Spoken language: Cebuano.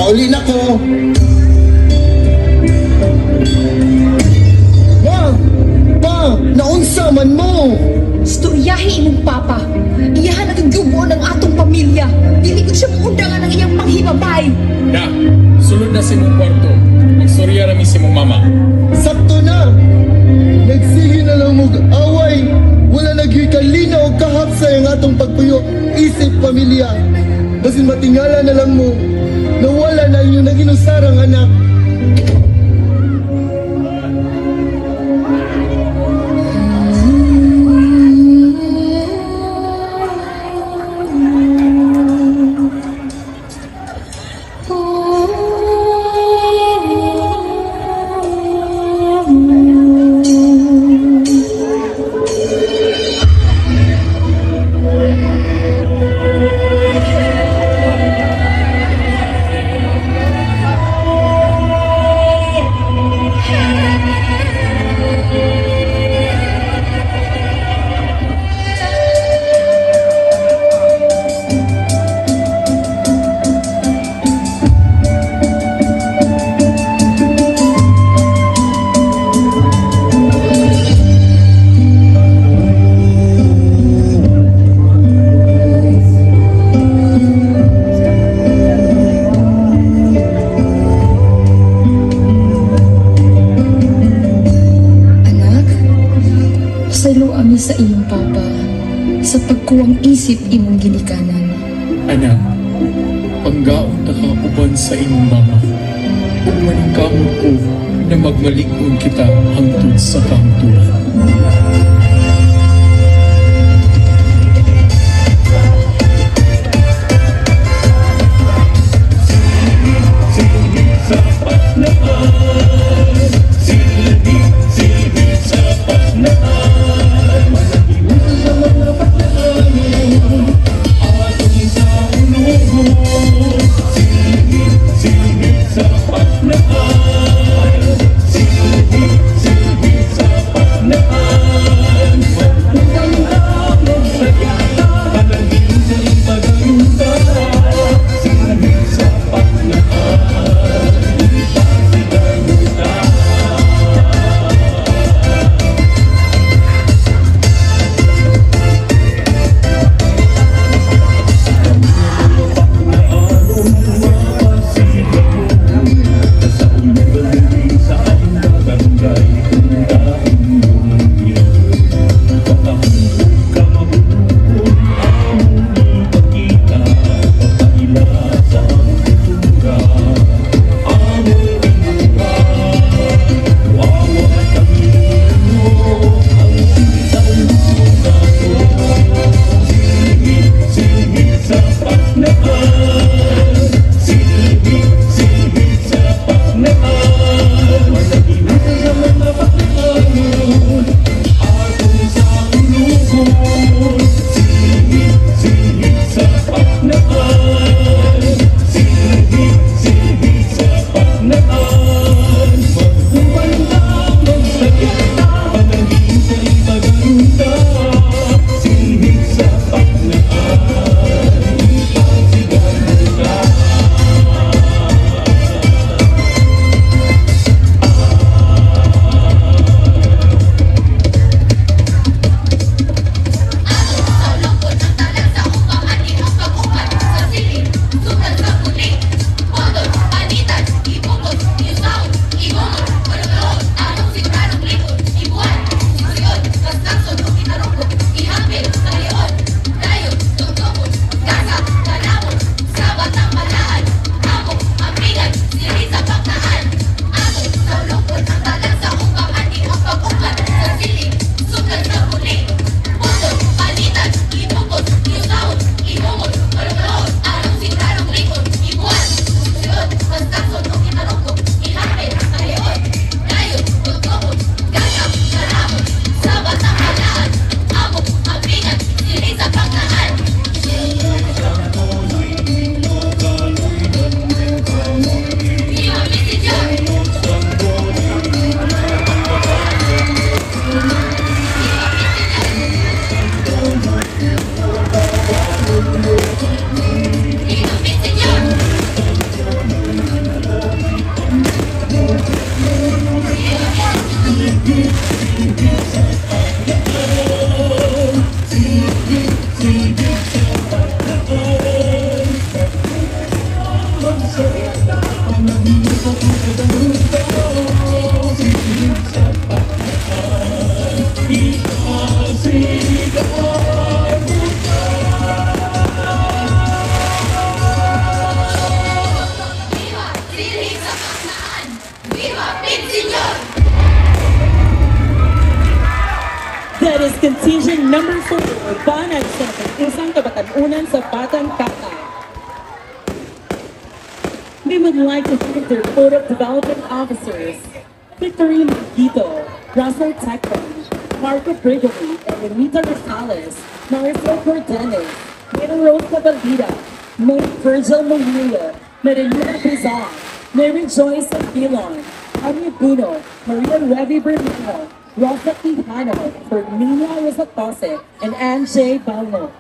Makauli na ko. Ma! Pa! Naunsa man mo! Istoryahi imong papa. Iyahan ang gubuon ng atong pamilya. Dili ko siya muundangan ang iyang panghibabay. Na, sulod na sa imong kwarto. Magsurya rami sa imong mama. Sakto na! Nagsige na lang mog away. Wala naghikalina o kahapsay ang atong pagpuyo isip pamilya. Basin matingala na lang mo na wala na inyong naginusarang anak. Anak, pasaylo ami sa iyong papa sa pagkuwang isip imong ginikanan. Anak, panggaon ta ka uban sa imong mama. Ug maningkamot ko na magmalig-on kita hangtod sa kahangturan. Kalapunan sa Batang Kata. We would like to thank their Product Development Officers, Victory Magito, Russell Tecon, Marco Brigoli, Elenita Rosales, Maricel Cordenes, Mary Rose Cabalida, May Virgil Murillo, Mariluna Pizan, Mary Joyce Pilon, Amy Buno, Maria Revi Bermejo, Rosa Quijano, Ferminia Rosatose, and Anne J. Balmo.